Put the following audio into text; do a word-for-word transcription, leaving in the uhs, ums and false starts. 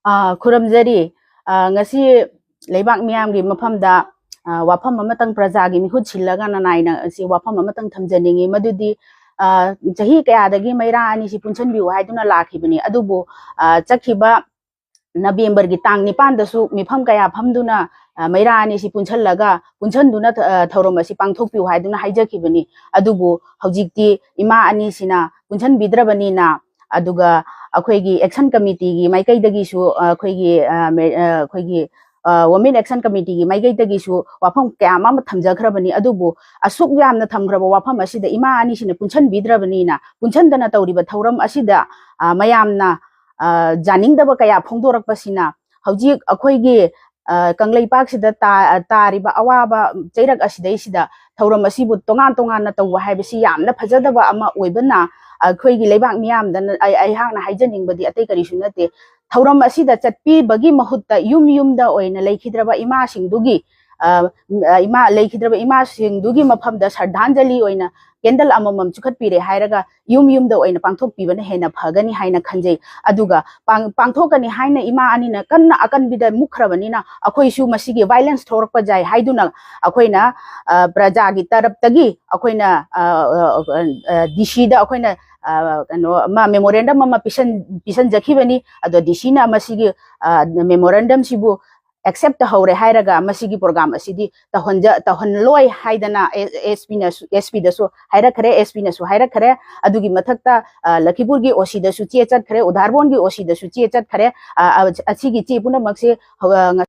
ꯑꯥ, ꯈꯨꯔꯨꯝꯖꯔꯤ꯫ ꯑꯥ, ꯉꯁꯤ ꯂꯩꯕꯥꯛ ꯃꯤꯌꯥꯝꯒꯤ ꯃꯐꯝꯗ, ꯑꯥ, ꯋꯥꯐꯝ ꯑꯃꯇꯪ, ꯄ꯭ꯔꯖꯥꯒꯤ ꯃꯤꯍꯨꯠ ꯁꯤꯜꯂꯒ ꯅꯅꯥꯏꯅ ꯑꯁꯤ ꯋꯥꯐꯝ ꯑꯃꯇꯪ ꯊꯝꯖꯅꯤꯡꯉꯤ꯫ ꯃꯗꯨꯗꯤ, ꯑꯥ, ꯆꯍꯤ ꯀꯌꯥꯗꯒꯤ ꯃꯩꯔꯥ ꯑꯅꯤꯁꯤ ꯄꯨꯟꯁꯤꯟꯕꯤꯌꯨ ꯍꯥꯏꯗꯨꯅ ꯂꯥꯛꯈꯤꯕꯅꯤ꯫ ꯑꯗꯨꯕꯨ, ꯑꯥ, ꯆꯠꯈꯤꯕ ꯅꯕꯦꯝꯕꯔꯒꯤ ꯇꯥꯡ ꯅꯤꯄꯥꯟꯗꯁꯨ ꯃꯤꯐꯝ ꯀꯌꯥ ꯐꯝꯗꯨꯅ, ꯑꯥ, ꯃꯩꯔꯥ ꯑꯅꯤꯁꯤ ꯄꯨꯟꯁꯤꯜꯂꯒ, ꯄꯨꯟꯁꯤꯟꯗꯨꯅ, ꯑꯥ, ꯊꯧꯔꯝ ꯑꯁꯤ ꯄꯥꯡꯊꯣꯛꯄꯤꯌꯨ ꯍꯥꯏꯗꯨꯅ ꯍꯥꯏꯖꯈꯤꯕꯅꯤ꯫ ꯑꯗꯨꯕꯨ ꯍꯧꯖꯤꯛꯇꯤ ꯏꯃꯥ ꯑꯅꯤꯁꯤꯅ ꯄꯨꯟꯁꯤꯟꯕꯤꯗ꯭ꯔꯕꯅꯤꯅ, ꯑꯗꯨꯒ ꯑꯩꯈꯣꯏꯒꯤ action committeeꯒꯤ ꯃꯥꯏꯀꯩꯗꯒꯤꯁꯨ, ꯑ, ꯑꯩꯈꯣꯏꯒꯤ, ꯑ, ꯃꯦ-, ꯑ, ꯑꯩꯈꯣꯏꯒꯤ, ꯑ, Women Action Committeeꯒꯤ ꯃꯥꯏꯀꯩꯗꯒꯤꯁꯨ ꯋꯥꯐꯝ ꯀꯌꯥ ꯑꯃ ꯊꯝꯖꯈ꯭ꯔꯕꯅꯤ꯫ ꯑꯗꯨꯕꯨ ꯑꯁꯨꯛ ꯌꯥꯝꯅ ꯊꯝꯈ꯭ꯔꯕ ꯋꯥꯐꯝ ꯑꯁꯤꯗ ꯏꯃꯥ ꯑꯅꯤꯁꯤꯅ ꯄꯨꯟꯁꯤꯟꯕꯤꯗ꯭ꯔꯕꯅꯤꯅ, ꯄꯨꯟꯁꯤꯟꯗꯅ ꯇꯧꯔꯤꯕ ꯊꯧꯔꯝ ꯑꯁꯤꯗ, ꯑ, ꯃꯌꯥꯝꯅ, ꯑ, ꯌꯥꯅꯤꯡꯗꯕ ꯀꯌꯥ ꯐꯣꯡꯗꯣꯔꯛꯄꯁꯤꯅ ꯍꯧꯖꯤꯛ ꯑꯩꯈꯣꯏꯒꯤ, ꯑ, ꯀꯪꯂꯩꯄꯥꯛꯁꯤꯗ ꯇꯥ-, ꯇꯥꯔꯤꯕ ꯑꯋꯥꯕ ꯆꯩꯔꯛ ꯑꯁꯤꯗꯩꯁꯤꯗ ꯊꯧꯔꯝ ꯑꯁꯤꯕꯨ ꯇꯣꯉꯥꯟ ꯇꯣꯉꯥꯟꯅ ꯇꯧꯕ ꯍꯥꯏꯕꯁꯤ ꯌꯥꯝꯅ ꯐꯖꯗꯕ ꯑꯃ ꯑꯣꯏꯕꯅ, ꯑꯩꯈꯣꯏꯒꯤ ꯂꯩꯕꯥꯛ ꯃꯤꯌꯥꯝꯗꯅ ꯑꯩ-, ꯑꯩꯍꯥꯛꯅ ꯍꯥꯏꯖꯅꯤꯡꯕꯗꯤ ꯑꯇꯩ ꯀꯔꯤꯁꯨ ꯅꯠꯇꯦ꯫ ꯊꯧꯔꯝ ꯑꯁꯤꯗ ꯆꯠꯄꯤꯕꯒꯤ ꯃꯍꯨꯠꯇ ꯌꯨꯝ ꯌꯨꯝꯗ ꯑꯣꯏꯅ ꯂꯩꯈꯤꯗ꯭ꯔꯕ ꯏꯃꯥꯁꯤꯡꯗꯨꯒꯤ, ꯑ, ꯏꯃꯥ, ꯂꯩꯈꯤꯗ꯭ꯔꯕ ꯏꯃꯥꯁꯤꯡꯗꯨꯒꯤ ꯃꯐꯝꯗ ꯁ꯭ꯔꯗꯥꯟꯖꯂꯤ ꯑꯣꯏꯅ candle ꯑꯃꯃꯝ ꯆꯨꯈꯠꯄꯤꯔꯦ ꯍꯥꯏꯔꯒ ꯌꯨꯝ ꯌꯨꯝꯗ ꯑꯣꯏꯅ ꯄꯥꯡꯊꯣꯛꯄꯤꯕꯅ ꯍꯦꯟꯅ ꯐꯒꯅꯤ ꯍꯥꯏꯅ ꯈꯟꯖꯩ꯫ ꯑꯗꯨꯒ ꯄꯥꯡ-, ꯄꯥꯡꯊꯣꯛꯀꯅꯤ ꯍꯥꯏꯅ ꯏꯃꯥ ꯑꯅꯤꯅ ꯀꯟꯅ ꯑꯀꯟꯕꯤꯗ ꯃꯨꯛꯈ꯭ꯔꯕꯅꯤꯅ ꯑꯩꯈꯣꯏꯁꯨ ꯃꯁꯤꯒꯤ violence ꯊꯣꯛꯂꯛꯄ ꯌꯥꯏ ꯍꯥꯏꯗꯨꯅ ꯑꯩꯈꯣꯏꯅ, ꯑ, ꯄ꯭ꯔꯖꯥꯒꯤ ꯇꯔꯞꯇꯒꯤ ꯑꯩꯈꯣꯏꯅ, ꯑ, ꯑ, ꯑ, DCꯗ ꯑꯩꯈꯣꯏꯅ, ꯑ, ꯀꯩꯅꯣ ꯑꯃ memorandum ꯑꯃ ꯄꯤꯁꯟ-, ꯄꯤꯁꯟꯖꯈꯤꯕꯅꯤ꯫ ꯑꯗꯣ DCꯅ ꯃꯁꯤꯒꯤ, ꯑ, memorandumꯁꯤꯕꯨ accept ꯇꯧꯍꯧꯔꯦ ꯍꯥꯏꯔꯒ ꯃꯁꯤꯒꯤ program ꯑꯁꯤꯗꯤ ꯇꯧꯍꯟꯖ-, ꯇꯧꯍꯜꯂꯣꯏ ꯍꯥꯏꯗꯅ ꯑꯦ-, SP ꯅꯁꯨ, SPꯗꯁꯨ ꯍꯥꯏꯔꯛꯈ꯭ꯔꯦ, SPꯅꯁꯨ ꯍꯥꯏꯔꯛꯈ꯭ꯔꯦ꯫ ꯑꯗꯨꯒꯤ ꯃꯊꯛꯇ, ꯑ, ꯂꯈꯤꯄꯨꯔꯒꯤ OCꯗꯁꯨ ꯆꯦ ꯆꯠꯈ꯭ꯔꯦ, ꯎꯙꯥꯔꯕꯣꯟꯒꯤ OCꯗꯁꯨ ꯆꯦ ꯆꯠꯈ꯭ꯔꯦ꯫ ꯑ, ꯑ, ꯑꯁꯤꯒꯤ ꯆꯦ ꯄꯨꯝꯅꯃꯛꯁꯦ ꯍꯧ-, ꯑ, ꯉ-